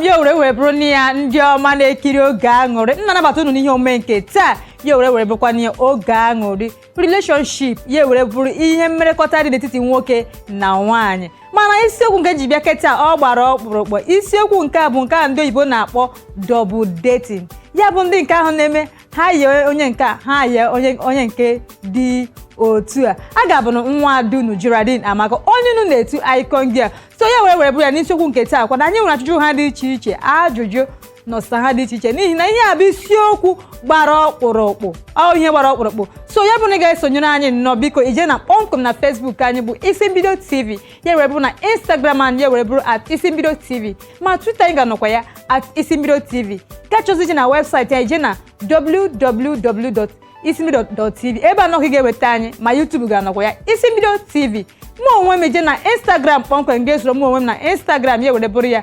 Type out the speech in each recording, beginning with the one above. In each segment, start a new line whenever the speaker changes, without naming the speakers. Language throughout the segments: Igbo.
Ya were bụrụ na ya, ndị ọma na-ekiri Oge Aṅụrị, m na-anabata unu n'ihe omume nke taa. Ya were bụrụkwa n'ihe Oge Aṅụrị, relationship, ya were bụrụ ihe mmerekọta dị n'etiti nwoke na nwaanyị. Mana isiokwu nke ji bịa keta, ọ gbara ọkpụrụkpụ. Isiokwu nke a bụ nke a ndị oyibo na-akpọ double dating, ya bụ ndị nke ahụ na-eme ha yie onye nke a, ha yie onye nke dị otu a. A ga-abụ na nwa adunu Geraldine Amaka, onye unu na-etu Icon Girl. So ya were bụrụ ya n'isiokwu nke taa kwado, anyị nwere ajụjụ ha dị iche iche, ajụjụ nọsa ha dị iche iche, n'ihi na ihe a bụ isiokwu gbara ọkpụrụkpụ, ọ ihe gbara ọkpụrụkpụ. So ya bụ na ị ga-esonyere anyị nnọọ, biko ije na kpọmkwem na Facebook anyị bụ Isi Mbido TV, ya were bụrụ na Instagram anyị, ya were bụrụ @IsiMbidoTV, ma Twitter anyị ga-anọkwa ya @IsiMbidoTV. Ka chọzi ije na webụsaịtị anyị, ije na www.isimbido.tv. Ebe anọ ka ị ga-eweta anyị, ma YouTube ga-anọkwa ya, Isi Mbido TV. Mụ onwe m, ije na Instagram kpọmkwem, ga-esoro mụ onwe m na Instagram, ya were bụrụ ya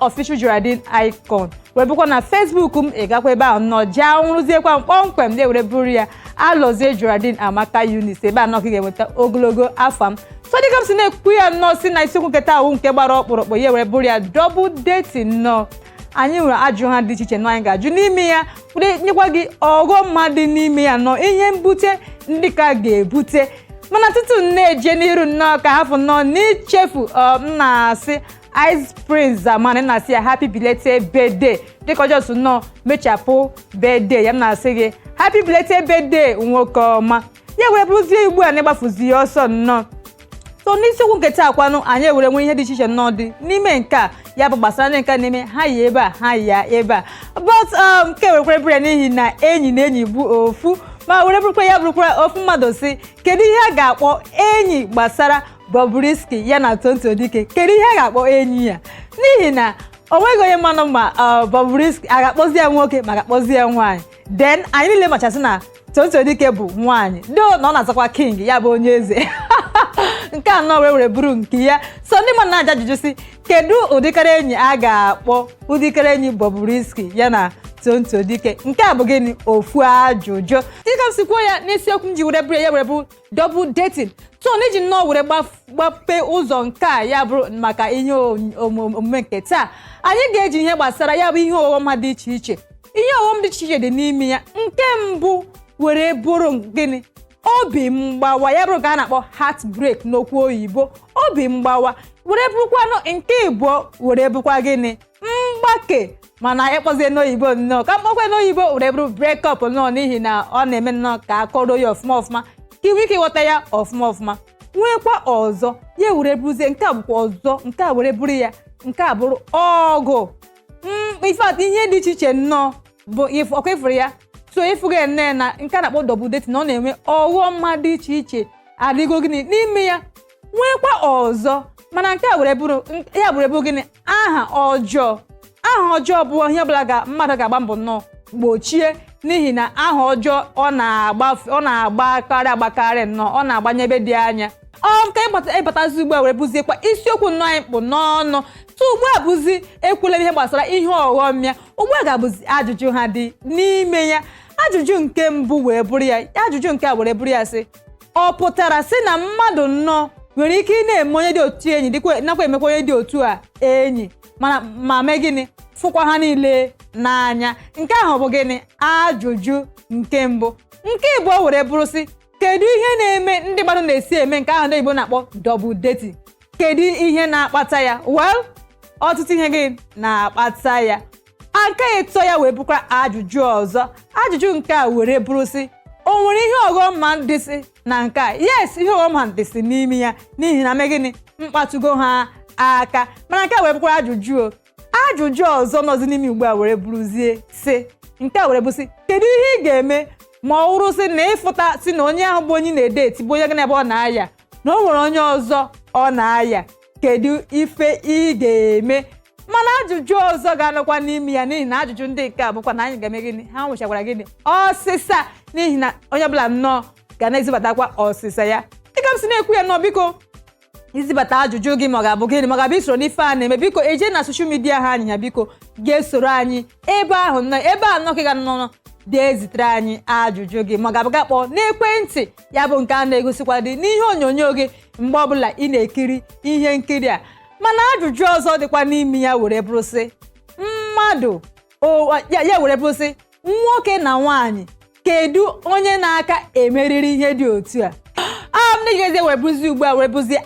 @OfficialGeraldineIcon. Were bụkwa na Facebook m, ị gakwa ebe ahụ nọ jee nwụrụziekwa m kpọmkwem, ya were bụrụ ya Alọzie Geraldine Amaka Eunice. Ebe anọ ka ị ga-enweta ogologo afa m. So dịka m si na-ekwu ya nnọọ, si na isiokwu nke taa awụ nke gbara ọkpụrụkpụ, ya were bụrụ ya double dating nnọọ. Anyị nwere ajụ ha dị iche iche nọ anyị ga-ajụ n'ime ya, were nyekwa gị ọghọm dị n'ime ya nọ, ihe mbute ndị ka ga-ebute. Mana tutu m na-eje n'iru nnọọ, ka hafụ nnọọ n'ichefu, m na-asị Ice Prince Zamani, na-asị ya happy belated birthday, dịka ọjọọ nnọọ mechapụ birthday ya. M na-asị gị happy belated birthday, nwoke ọma. Ya were bụrụzie ugbu a na-ịgbafuzi ya ọsọ nnọọ. So n'isiokwu nke taa kwanụ, anyị ewere nwe ihe dị iche iche nnọọ dị n'ime nke a, ya bụ gbasara ndị nke na-eme ha yi ebe a, ha yi ya ebe a. But nke werekwara bụrụ ya n'ihi na enyi na enyi bụ ofu, ma were bụrụkwa ya bụrụkwa ofu mmadụ si kedu ihe a ga-akpọ enyi gbasara Bobrisky ya na Tonto Dike? Kedu ihe a ga-akpọ enyi ya? N'ihi na o nweghị onye mmanụ ma Bobrisky a ga-akpọzi ya nwoke ma ga-akpọzi ya nwaanyị. Then anyị niile machasị na Tonto Dike bụ nwaanyị do na ọ na-azakwa king, ya bụ onye eze nke anọ were bụrụ nke ya. So ndị mmadụ na-aja ajụjụ si kedu ụdịkarị enyi a ga-akpọ ụdịkarị enyi Bobrisky ya na Tonto Dike? Nke a bụ gịnị? Ofu ajụjụ. Dịka m si kwuo ya n'isiokwu m ji were bụrụ ya were bụ double dating. So n'iji nnọọ were gbape ụzọ nke a, ya bụrụ maka ihe omume nke taa, anyị ga-eji ihe gbasara ya bụ ihe ọghọm dị iche iche. Ihe ọghọm dị iche iche dị n'ime ya. Nke mbụ were bụrụ gịnị? Obi mgbawa, ya bụrụ ka a na-akpọ heartbreak n'okwu oyibo. Obi mgbawa were bụrụkwanụ nke ịbụọ, were bụkwa gịnị? Mgbake. Mana ịkpọzie n'oyibo nnọọ, ka mkpọkwa n'oyibo were bụrụ break up nnọọ, n'ihi na ọ na-eme nnọọ ka akọrọ ya ọfụma ọfụma, ka iwe ike ịghọta ya ọfụma ọfụma. Nwekwa ọzọ, ya were bụrụzie nke a bụkwa ọzọ, nke a were bụrụ ya, nke a bụrụ ọgụ. In fact, ihe dị iche iche nnọọ bụ ọkwa ifuru ya. So ịfụga nne na nke a na-akpọ double dating na ọ na-enwe ọghọm dị iche iche adịgo gịnị n'ime ya. Nwekwa ọzọ, mana nke a were bụrụ ya were bụrụ gịnị? Aha ọjọọ. Aha ọjọọ bụ ihe ọbụla ga mmadụ ga-agba mbọ nnọọ gbochie, n'ihi na aha ọjọọ ọ na-agbafe, ọ na-agbakarị agbakarị nnọọ, ọ na-agbanye ebe dị anya. Ọ nke ịbatazi ugbu a were bụziekwa isiokwu nnọọ anyị kpụ n'ọnụ tu ugbu a, bụzi ekwula ihe gbasara ihe ọghọm ya. Ugbu a ga-abụzi ajụjụ ha dị n'ime ya. Ajụjụ nke mbụ wee bụrụ ya, ajụjụ nke a were bụrụ ya sị, ọ pụtara sị na mmadụ nnọọ nwere ike ị na-eme onye dị otu enyi, dịkwa nakwa emekwa onye dị otu a enyi, mana ma mee gịnị, fụkwa ha niile n'anya? Nke ahụ bụ gịnị? Ajụjụ nke mbụ. Nke ịbụọ were bụrụ sị, kedu ihe na-eme ndị mmadụ na-esi eme nke ahụ ndị Igbo na-akpọ double dating? Kedu ihe na-akpata ya? Well, ọtụtụ ihe gị na-akpata ya. Aka ịtọ ya wee bụkwa ajụjụ ọzọ. Ajụjụ nke a were bụrụ sị, o nwere ihe ọghọm ma dịsị na nke a? Yes, ihe ọghọm ha dịsị n'ime ya, n'ihi na mee gịnị, mkpatụgo ha aka. Mana nke a wee bụkwara ajụjụ o. Ajụjụ ọzọ nọzi n'ime ugbu a were bụrụzie sị, nke a were bụ sị, kedu ihe ị ga-eme ma ọ wụrụ sị na ịfụta sị na onye ahụ bụ onye ị na-edate bụ onye gị na ebe ọ na-aya, na o nwere onye ọzọ ọ na-aya? Kedu ife ị ga-eme? Mana ajụjụ ọzọ ga-anọkwa n'ime ya, n'ihi na ajụjụ ndị nke a bụkwa na anyị ga-eme gịnị, ha nwechakwara gịnị? Ọsịsa, n'ihi na onye ọbụla nnọọ ga na-ezibatakwa ọsịsa ya. Dịka m si na-ekwu ya nnọọ, biko izibata ajụjụ gị, ma ọ ga-abụ gịnị, ma ọ ga-abụ isoro n'ife a na-eme, biko eje na social media ha anyị ya, biko ga-esoro anyị ebe ahụ nọ, ebe a nọ ka ị ga nọ dee zitere anyị ajụjụ gị, ma ọ ga-abụ ga kpọọ n'ekwentị, ya bụ nke a na-egosikwa dị n'ihe onyonyo gị mgbe ọbụla ị na-ekiri ihe nkiri a. Mana ajụjụ ọzọ dịkwa n'ime ya were bụrụ sị Mmadụ ya were bụsị nwoke na nwaanyị, kedu onye na-aka emeriri ihe dị otu a? Ndị ga-ezi were bụzi ugbu a were bụzi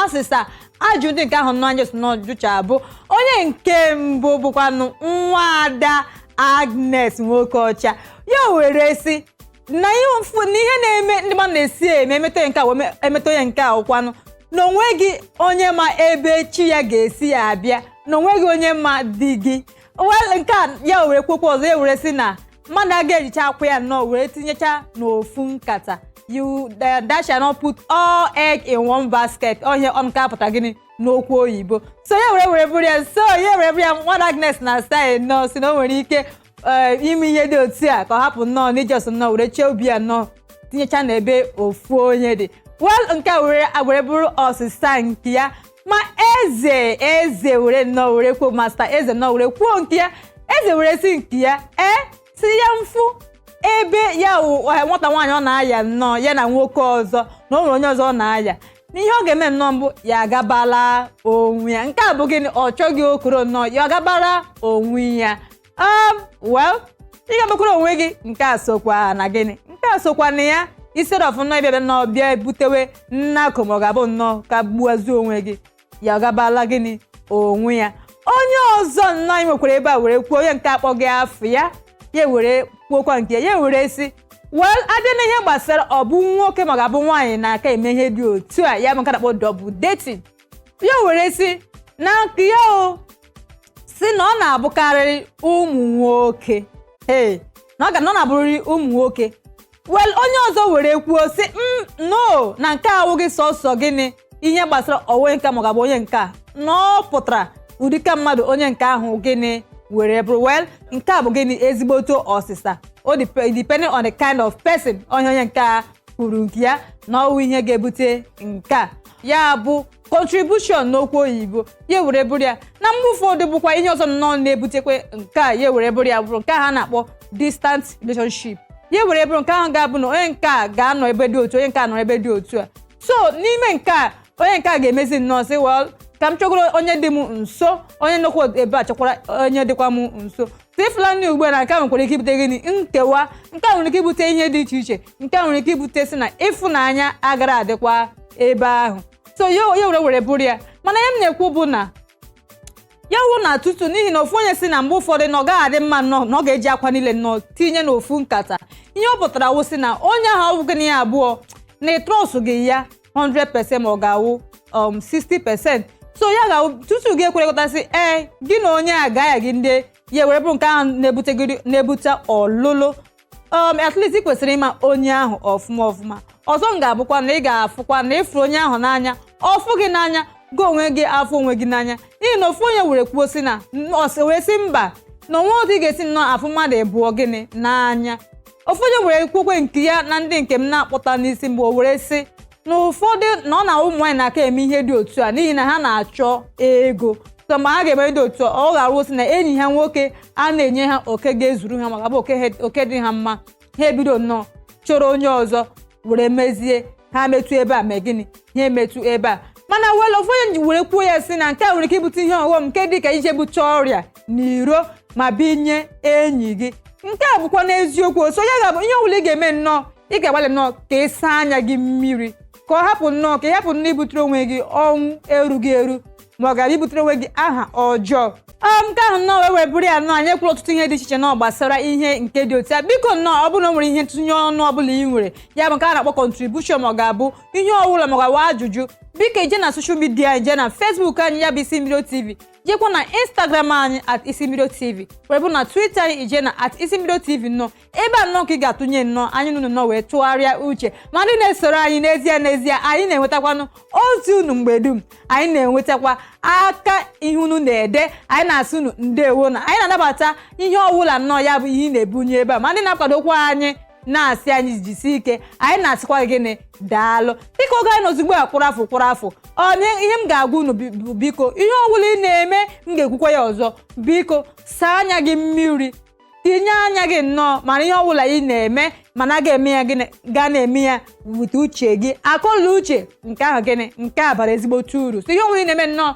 asịsa ajụ ndị nke ahụ nọ anya si n'ọjụcha bụ onye nke mbụ bụkwanụ nwaada Agnes Nwokeọcha. Ya were sị na ihe mfu na ihe na-eme ndị mmadụ na-esi eme emeta onye nke a wee emeta onye nke a ụkwanụ na onweghị onye ma ebe chi ya ga-esi ya abịa, na onweghị onye ma di gị. Well, nke a ya were kwokwa ọzọ, ya were sị na mmadụ aga ejicha akwụ ya nnọọ were tinyecha n'ofu nkata. You that shall not put all egg in one basket. Onye ọ nke apụta gịnị n'okwu oyibo? So ya were bụrụ ya, so ya were bụrụ ya. Nwada Agnes na style nnọọ si na o nwere ike ime ihe dị otu a ka ọ hapụ nnọọ n'ijọs nnọọ were chee obi ya nnọọ tinyecha n'ebe ofu onye dị. Well, nke a were bụrụ ọsịsa nke ya. Ma eze were nnọọ were kwuo, Master Eze nnọọ were kwuo nke ya. Eze were si nke ya si ya mfu ebe ya wụ nwata nwaanyị ọ na-aya nnọọ ya na nwoke ọzọ, na o nwere onye ọzọ ọ na-aya, n'ihe ọ ga-eme nnọọ mbụ ya agabala onwe ya. Nke a bụ gịnị? Ọ chọghị okoro nnọọ, ya agabara onwe ya. Well, ị ga-agbakwara onwe gị. Nke a sokwa na gịnị? Nke a sokwa na ya. Instead of nnọọ ịbịa nnọọ bịa butewe nnakụ, ma ọ ga-abụ nnọọ ka gbuazuo onwe gị, ya ọ gabala gịnị onwe ya. Onye ọzọ nnọọ anyị nwekwara ebe a were kwuo, onye nke akpọghị afọ ya, ya were kwuokwa nke ya. Ya were sị, well, abịa n'ihe gbasara ọ bụ nwoke ma ọ ga-abụ nwaanyị na-aka eme ihe dị otu a, ya bụ nke a na-akpọ double dating, ya were sị na nke ya o si na ọ na-abụkarị ụmụ nwoke. Ee, na ọ na-abụrịrị ụmụ nwoke. Well, onye ọzọ were kwuo sị no, na nke a awụghị sọsọ gịnị ihe gbasara onwe nke ma ọ ga-abụ onye nke a, na ọ pụtara ụdịka mmadụ onye nke ahụ gịnị were bụrụ. Well, nke a bụ gịnị ezigboto ọsịsa. O depending on the kind of person onye nke a kwuru nke ya na ọwụ ihe ga-ebute nke a, ya bụ contribution n'okwu oyibo. Ya were bụrụ ya na mgbe ụfọdụ bụkwa ihe ọzọ nnọọ na-ebutekwe nke a, ya were bụrụ ya bụrụ nke a ha na-akpọ distant relationship. Ya were bụrụ nke ahụ ga-abụ na onye nke a ga-anọ ebe dị otu, onye nke a nọ ebe dị otu a. So n'ime nke a, onye nke a ga-emezi nnọọ sị, well, ka m chọgoro onye dị m nso, onye nọkwa ebe a chọkwara onye dịkwa m nso. Tiflani ugbu a na nke a nwekwara ike ibute gịnị? Nkewa. Nke a nwere ike ibute ihe dị iche iche. Nke a nwere ike ibute si na ịfụnanya agara adịkwa ebe ahụ. So ya were bụrụ ya. Mana ihe m na-ekwu bụ na ya wụ na tutu, n'ihi na ofu onye si na mgbe ụfọdụ na ọ gaghị adị mma nnọọ na ọ ga-eji akwa niile nnọọ tinye n'ofu nkata, ihe ọ pụtara wụ sị na onye ahụ ọ bụghị ya abụọ na ị trust gị ya 100% ma ọ ga-awụ 60%. So ya ga-awụ tutu gị ekwerekọtasị ee gị na onye a ga-aya gị ndị ya were bụrụ nke ahụ na-ebute ọlụlụ. At least ị kwesịrị ịma onye ahụ ọfụma ọfụma. Ọzọ m ga-abụkwa na ị ga-afụkwa na ịfụrụ onye ahụ n'anya, ọfụ gị n'anya, gị onwe gị afụ onwe gị n'anya. N'ihi na ofu onye were kwuo sị na were sị mba, na onwe otu ị ga-esi nnọọ afụ mmadụ ịbụọ gịnị n'anya. Ofu onye were kwukwe nke ya na ndị nke m na-akpọta n'isi mgbe o were sị na ụfọdụ na ọ na ụmụ nwaanyị na-aka eme ihe dị otu a n'ihi na ha na-achọ ego. So mgbe ha ga-eme dị otu a, ọ ga-arụ sị na enyi ha nwoke a na-enye ha oke ga-ezuru ha maka bụ oke dị ha mma, ha ebido nnọọ chọrọ onye ọzọ were mezie ha metụ ebe a mee gịnị, ha emetụ ebe a. Mana well, ofu onye were kwuo ya sị na nke a nwere ike ibute ihe ọghọm nke dị ka ije bute ọrịa n'iro ma binye enyi gị. Nke a bụkwa n'eziokwu. So ya ga-abụ ihe ọbụla ị ga-eme nnọọ, ị ga-agbalị nnọọ ka ị saa anya gị mmiri, ka ọ hapụ nnọọ, ka ị hapụ nnọọ ibutere onwe gị ọnwụ erughị eru, ma ọ gara ibutere onwe gị aha ọjọọ. Nke ahụ nnọọ wee were bụrụ ya nnọọ. Anyị ekwuru ọtụtụ ihe dị iche iche nnọọ gbasara ihe nke dị otu a. Biko nnọọ, ọ bụrụ na o nwere ihe ntụnye ọnụ ọbụla ị nwere, ya bụ nke a na-akpọ contribution, ma ọ ga-abụ ihe ọbụla, ma ọ ga-abụ ajụjụ, biko ije na social media anyị, jee na Facebook anyị, ya bụ Isi Mbido TV, jekwa na Instagram anyị @IsiMbidoTV, were bụ na Twitter anyị, ije na @IsiMbidoTV nnọọ. Ebe a nnọọ ka ị ga-atụnye nnọọ anyị nụnụ nnọọ wee tụgharịa uche. Ma ndị na-esoro anyị, n'ezie n'ezie, anyị na-enwetakwanụ ozi unu mgbe dum. Anyị na-enwetakwa aka ihe unu na-ede. Anyị na-asị unu ndewo, na anyị na-anabata ihe ọbụla nnọọ ya bụ ihe ị na-ebunye ebe a. Ma ndị na-akwadokwa anyị na-asị anyị jisie ike, anyị na-asịkwa gịnị? Daalụ. Dịka oge anyị nọzigbo a kwụrụ afọ kwụrụ afọ, onye ihe m ga-agwa unu bụ, biko, ihe ọbụla ị na-eme, m ga-ekwukwa ya ọzọ, biko saa anya gị mmiri, tinye anya gị nnọọ mara ihe ọbụla ị na-eme. Mana a ga-eme ya gịnị? Ga na-eme ya wute uche gị, akọla uche nke ahụ gịnị, nke a bara ezigbote uru. So ihe ọbụla ị na-eme nnọọ,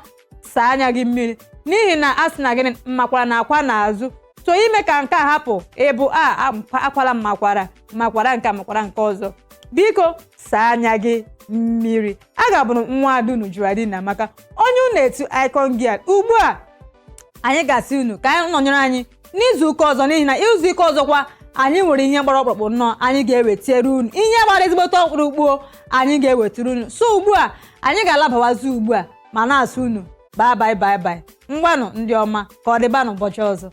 Saa anya gị mmiri, n'ihi na a sị na gịnị mmakwara na akwa n'azụ. So ime ka nke a hapụ ịbụ a akwala mmakwara, mmakwara nke makwara nke ọzọ, biko saa anya gị mmiri. A ga-abụrụ nwa adunu Geraldine Amaka, onye unu etu Icon Girl. Ugbu a anyị ga-asị unu ka anyị nọnyere anyị n'izu ụka ọzọ, n'ihi na izu ụka ọzọkwa anyị nwere ihe gbara ọkpụrụkpụ nnọọ anyị ga-ewetara unu, ihe gbara ezigbote ọkpụrụkpụ anyị ga-ewetara unu. So ugbu a anyị ga-alabawazi ugbu a ma na-asị unu bye bye, bye bye. Ngwanụ, ndị ọma, ka ọ dịba n'ụbọchị ọzọ.